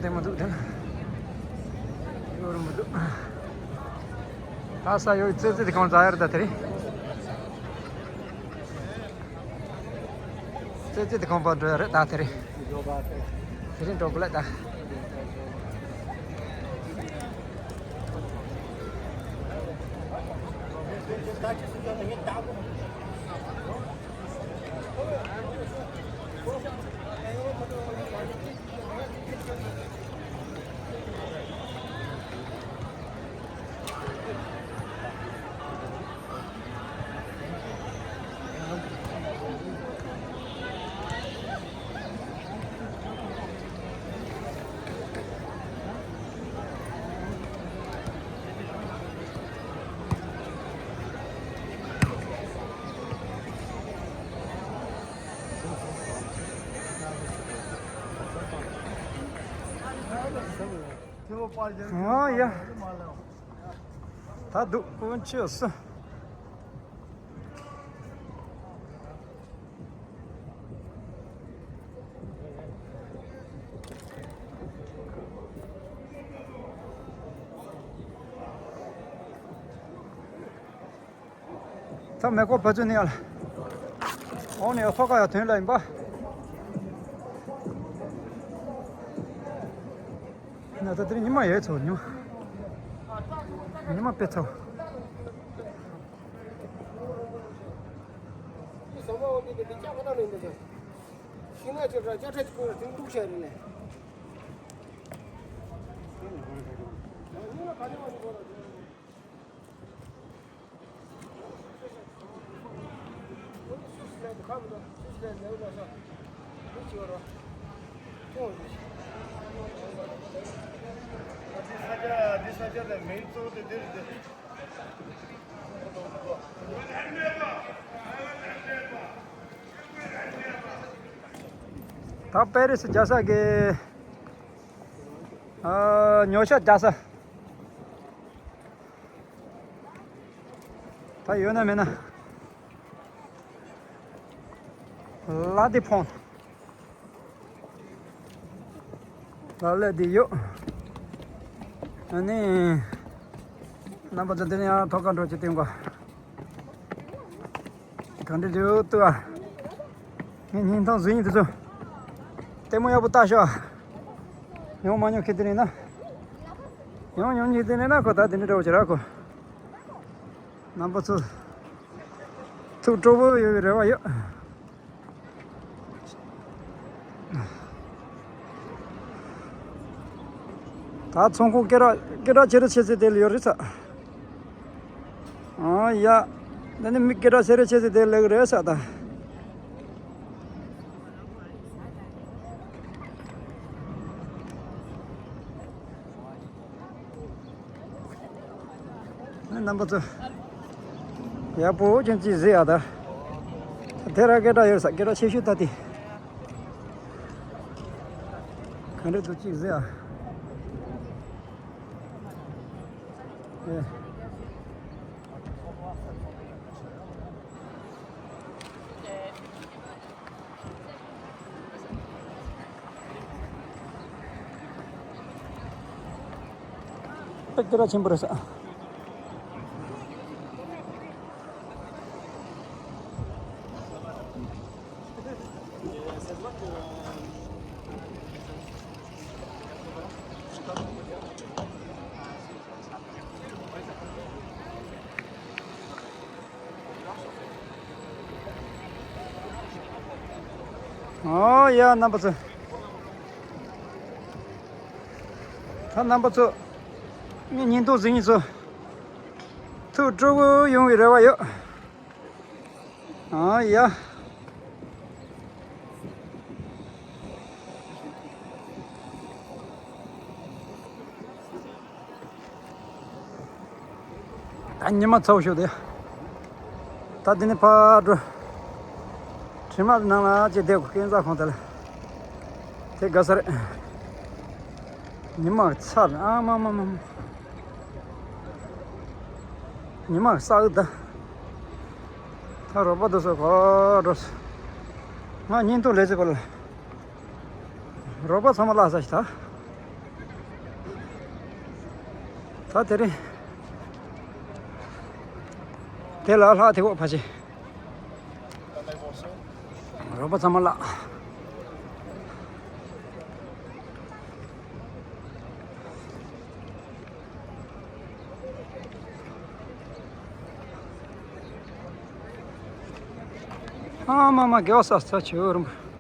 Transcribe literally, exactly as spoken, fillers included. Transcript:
དེ་མ་འདུག་དེ་ན། ཡོད་རུ་མི་འདུག་ད་ས་ཡོད་ཙི་ཙི་དེ་གང་ཙ་ཡར་ད་དེ་རེད། ཙི་ཙི་དེ་གང་པར་འགྲོ་ཡ་རེད་ད་དེ་རེད། དེ་རིང་འགྲོ་དགོས་ལ་ད། ཨ་ཡ། ད་འདུག་དཀོན་མཆོག་གསུམ། ད་མེ་འཁོར་བ་ཚོ་ནི་ཡ་ལ། འོང་ནས་ཡ་ཐོག་ཁ་ཡ་ཐོན་ལ་ཡིན་པ། ན་ད་དེ་རིང་ཉི་མ་ཡོད་ཚོ་ཉི་མ། ཉི་མ་དཔེ་ཚོ། ད་པེ་རི་སི་རྒྱལ་ས་གི་ཨ་ཉོ་ཆ་རྒྱག་ས། ད་ཡོད་ན་མེད་ན། ལ་དེ་ཕོན། ལ་ལ་དེ་ཡོད། ཨ་ནི། རྣམ་པ་ཚོ་འདི་ནས་ཡང་ཐོག་ཁ་འགྲོ་ཆེད་བསྟན་གོ། ག་འདྲ་འདུག་ཏུ་ཨ། ངས་སྙིང་ཐང་བཟོས་ཡིན་དུ་ཚོ། ལྟད་མོ་ཡག་པོ་ལྟ་ཤོག་ཡོང་མ་མྱོང་ཁྱེད་དེ་ནས་ན། ཡོང་མྱོང་ཁྱེད་དེ་ནས་ན་ཁོ་ད་དེ་འདྲ་འདྲ་བོ་བྱེད་ར་ཁོ། རྣམ་པ་ཚོ། ཐུགས་སྤྲོ་པོ་ཡོད་པའི་རེ་བ་ཡོད། ད་ཚོང་ཁང་སྐད་གྲགས་སྐད་གྲགས་ཆེ་རུ་ཆེ་ཚེ་དེ་ལ་ཡོད་རེད་ས། ཨ་ཡ། འདི་ནི་མི་སྐད་གྲགས་ཆེ་རུ་ཆེ་ཚེ་དེ་ལ་ཡོད་རེད་ས་ད། རྣམ་པ་ཚོ། ཡག་པོ་ཅན་ཅིག་གཟིགས་ཨ་ད། དེ་ར་སྐད་གྲགས་ཡོད་ས་སྐད་གྲགས་ཆེ་ཤོས་ད་དེ། ག་འདྲ་འདུག་ཅིག་གཟིགས་ཨ། ཨེ། སྐད་གྲགས་ཆེན་པོ་རེད་ས། ཨོ་ཡ་རྣམ་པ་ཚོ། ད་རྣམ་པ་ཚོ། ངའི་བརྙན་ཐུང་གཟིགས་མཁན་ཚོ། ཐུགས་སྤྲོ་པོ་ཡོང་བའི་རེ་བ་ཡོད། ཨ་ཡ། ད་ཉི་མ་ཚ་པོ་ཞིག་དེ། ད་འདི་ནས་ཕར་འགྲོ། དྲི་མ་ནང་ལ་ཅིག་བསྡད་དགོས་སྐས་འཛེག་ཁང་དེ་ལ། དེ་དགའ་ས་རེད། ཉི་མ་ཚ་རེད་ཨ་མ་མ་མ་མ། ཉི་མ་ས་འུ་ད། ད་རོགས་པ་དེ་ཚོ་ག་འགྲོ་སོང་། ང་བརྙན་ཐུང་ལས་བྱེད་པ་ལ། རོགས་པ་ཚང་མ་བརླག་ས་ཞིག་ད། ད་དེ་རིང་། དེ་ལ་ལྷག་དེ་འོག་ཕ་ཆེ། རོགས་པ་ཚང་མ་ལགས། ཨ་མ་མ་དགེ་བ་ས་ས་ཆེ་བོ་རུམ།